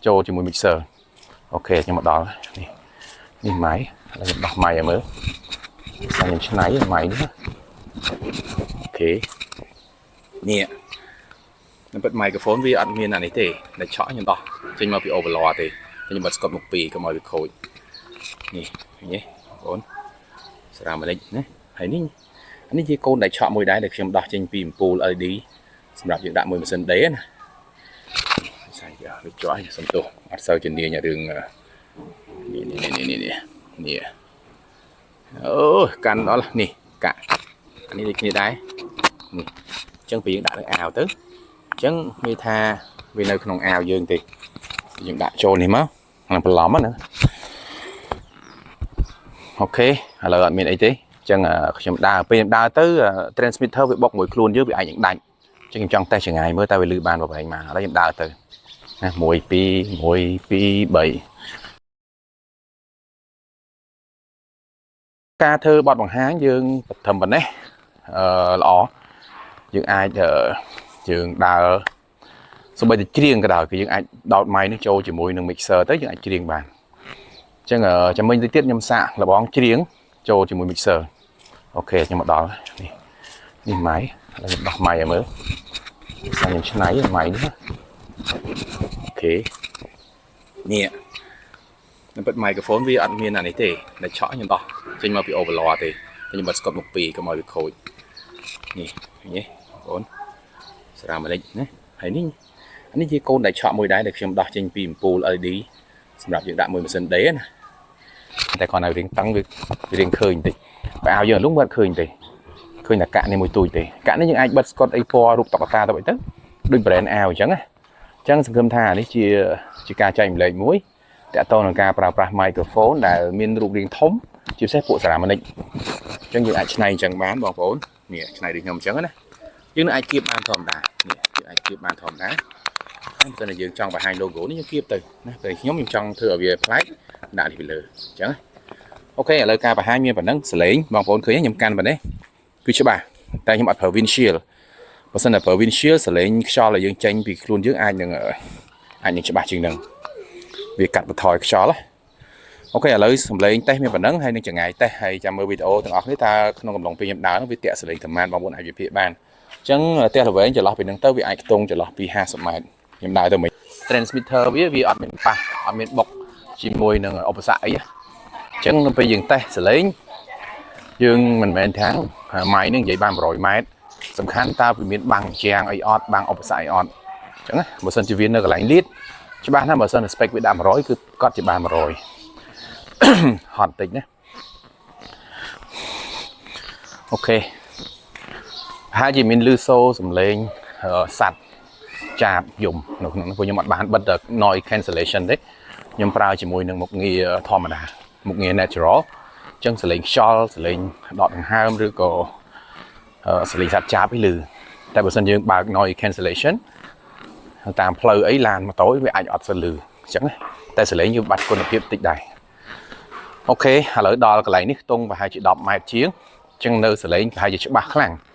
ចូលជាមួយ mixer។ OK ខ្ញុំមកដល់នេះនេះម៉ៃឥឡូវខ្ញុំដោះម៉ៃឲ្យមើលសាខ្ញុំឆ្នៃម៉ៃនេះណាOK នេះនៅពិត microphone វាអត់មានអានេះទេដែលឆក់ខ្ញុំដោះចេញមកពី overlord ទេខ្ញុំបិទស្កុតមកពីកុំឲ្យវាខូចនេះឃើញទេបងប្អូនស្រាមនិចណាហើយនេះអានេះជាកូនដែលឆក់មួយដែរដែលខ្ញុំដោះចេញពីអំពូល LED សម្រាប់យើងដាក់មួយម៉ាស៊ីនដេណាស្អីវាជាប់សំទោសអត់សូវជំនាញរឿងនេះនេះនេះនេះនេះអូកាន់ដល់នេះកាក់អានេះដូចគ្នាដែរនេះអញ្ចឹងពេលយើងដាក់នៅអាវទៅអញ្ចឹងមានថាវានៅក្នុងអាវយើងទេយើងដាក់ចូលនេះមកនឹងបន្លំណាOK ឥឡូវអត់មានអីទេអញ្ចឹងខ្ញុំដើរពេលខ្ញុំដើរទៅ transmitter វាបុកមួយខ្លួនយើងវាអាចនឹងដាច់អញ្ចឹងខ្ញុំចង់តេស្តចង្ងាយមើលតើវាលឺបានប្រហែលម៉ាឥឡូវខ្ញុំដើរទៅណា1 2 1 2 3ការធ្វើបទបង្ហាញយើងត្រឹមប៉ុណ្ណេះអឺល្អយើងអាចយើងដើរសូម្បីតែច្រៀងក៏ដោយគឺយើងអាចដោត mic នេះចូលជាមួយនឹង mixer ទៅយើងអាចច្រៀងបានអញ្ចឹងចាំមិញទៅទៀតខ្ញុំសាកលបងច្រៀងចូលជាមួយ mixer។ OK ខ្ញុំមកដល់នេះនេះម៉ៃឥឡូវខ្ញុំដោះម៉ៃឲ្យមើលសាខ្ញុំឆ្នៃម៉ៃនេះណាOK នេះនៅពិត microphone វាអត់មានអានេះទេដែលឆក់ខ្ញុំដោះចេញមកពី overlord ទេខ្ញុំបិទស្កុតមកពីកុំឲ្យវាខូចនេះឃើញទេបងប្អូនស្រាមនិចណាហើយនេះអានេះជាកូនដែលឆក់មួយដែរដែលខ្ញុំដោះចេញពីអំពូល LED សម្រាប់យើងដាក់មួយម៉ាស៊ីនដេណាតែគ្រាន់តែរៀងតឹងវារៀងឃើញបន្តិចបើឲ្យយើងលុងមិនឃើញទេឃើញតែកាក់នេះមួយទូចទេកាក់នេះយើងអាចបិទស្កុតអីពណ៌រូបតុក្កតាទៅអីទៅដូច brand អាវអញ្ចឹងណាអញ្ចឹងសង្ឃឹមថានេះជាការចែកម្លែកមួយតកតងនឹងការប្រើប្រាស់ microphone ដែលមានរូបរាងធំជាពិសេសពួក ceramic អញ្ចឹងយើងអាចឆ្នៃអញ្ចឹងបានបងប្អូននេះឆ្នៃដូចខ្ញុំអញ្ចឹងណាយើងនឹងអាចគៀបបានធម្មតានេះយើងអាចគៀបបានធម្មតាហើយបើតែយើងចង់បង្ហាញ logo នេះយើងគៀបទៅណាតែខ្ញុំខ្ញុំចង់ធ្វើឲ្យវាប្លែកដាក់នេះពីលើអញ្ចឹង OK ឥឡូវការបង្ហាញមានប៉ុណ្ណឹងសលេងបងប្អូនឃើញខ្ញុំកាន់ប៉ុណ្ណេះគឺច្បាស់តែខ្ញុំអត់ប្រើ windshield បើសិនតែប្រើ windshield សលេងខ្យល់ដែលយើងចេញពីខ្លួនយើងអាចនឹងច្បាស់ជាងនឹងវាកាត់បន្ថយខ្យល់ណាOK ឥឡូវសំឡេងតេស្តមានប៉ុណ្ណឹងហើយនឹងចង្ងាយតេស្តហើយចាំមើលវីដេអូទាំងអស់គ្នាតើក្នុងកំឡុងពេលខ្ញុំដើរនោះវាតាក់សលេងប្រហែលបងប្អូនអាចវិភាគបានអញ្ចឹងផ្ទះល្វែងចន្លោះពីនឹងទៅវាអាចខ្ទង់ចន្លោះពី50ម៉ែត្រខ្ញុំដើរទៅមិន transmitter វាវាអត់មានប៉ះអត់មានបុកជាមួយនឹងឧបសគ្គអីអញ្ចឹងនៅពេលយើងតេស្តសលេងយើងមិនមែនថាម៉ៃនឹងនិយាយបាន100ម៉ែត្រសំខាន់តើវាមានបាំងជាងអីអត់បាំងឧបសគ្គអីអត់អញ្ចឹងណាបើសិនជាវានៅកន្លែងលៀតច្បាស់ណាស់បើសិន spec វាដាក់100គឺគាត់ជាបាន100ហត់តិចណាOK ប្រហែលជាមានលឺសូសំឡេងសัตว์ចាបយំនៅក្នុងនោះព្រោះខ្ញុំអត់បានបិទ noise cancellation ទេខ្ញុំប្រើជាមួយនឹងមុខងារធម្មតាមុខងារ natural អញ្ចឹងសលេងខ្យល់សលេងដកដង្ហើមឬក៏សលេងសត្វចាបអីលឺតែបើសិនយើងបើក noise cancellation តាមផ្លូវអីឡានម៉ូតូវាអាចអត់សូវលឺអញ្ចឹងណាតែសលេងយើងបាត់គុណភាពតិចដែរ OK ឥឡូវដល់កន្លែងនេះខ្ទង់ប្រហែលជា10ម៉ែត្រជាងអញ្ចឹងនៅសលេងប្រហែលជាច្បាស់ខ្លាំង។